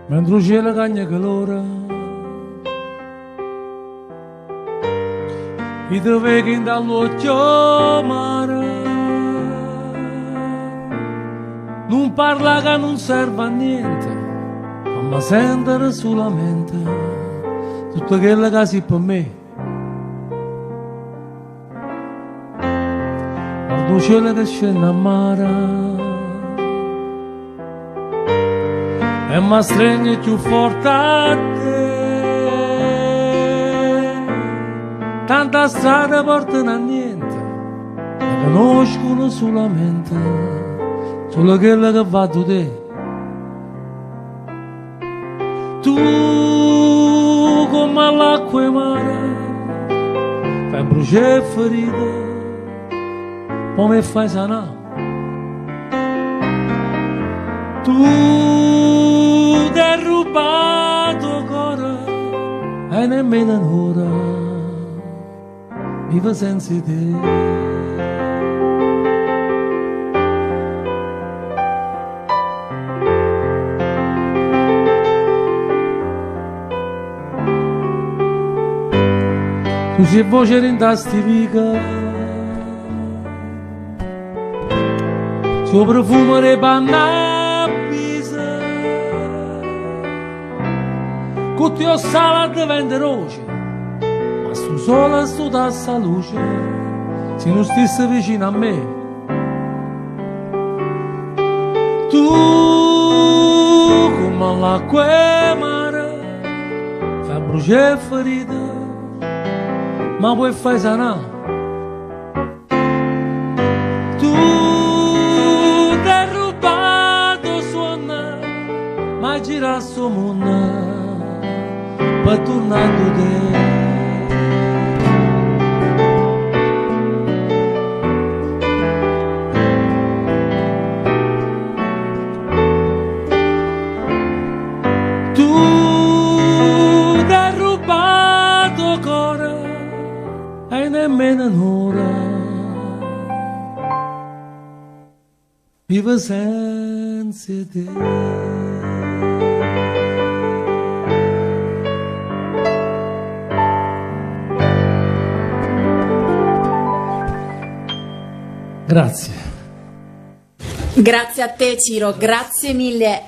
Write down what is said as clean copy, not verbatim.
Mentre 'o cielo cagna calore. I' te veco 'int'a ll'uocchie 'o mare. Nun parlà ca nun serve a niente, famme sentere sulamente tutto chello ca si pe me. Guarda 'o cielo che scenne a mare e m'astregne cchiù forte a te. Tanta strada portano a niente, ne conoscono sulamente solo chella che va addu te. Tu comm'a ll'acqua 'e mare fai brucià 'e ferite, po' me fai sanà. Tu t'hai rubato 'o core e nemmeno n'ora vivo senza 'e te. Tu si voce dint' 'a sti viche, si 'o profumo d' 'e panne appise, cu te 'o sale addeventa doce, ma stu sole stuta 'sta luce, si nun stisse vicino a me. Tu comm'a ll'acqua 'e mare fai brucià 'e ferite, ma po' 'e fai sanà. Tu t'hai rubato 'o suonno, ma girasse 'o munno pe turnà addu te. Tu t'hai rubato 'o core e nemmeno n'ora vivo senza 'e te. Grazie. Grazie a te Ciro, grazie mille.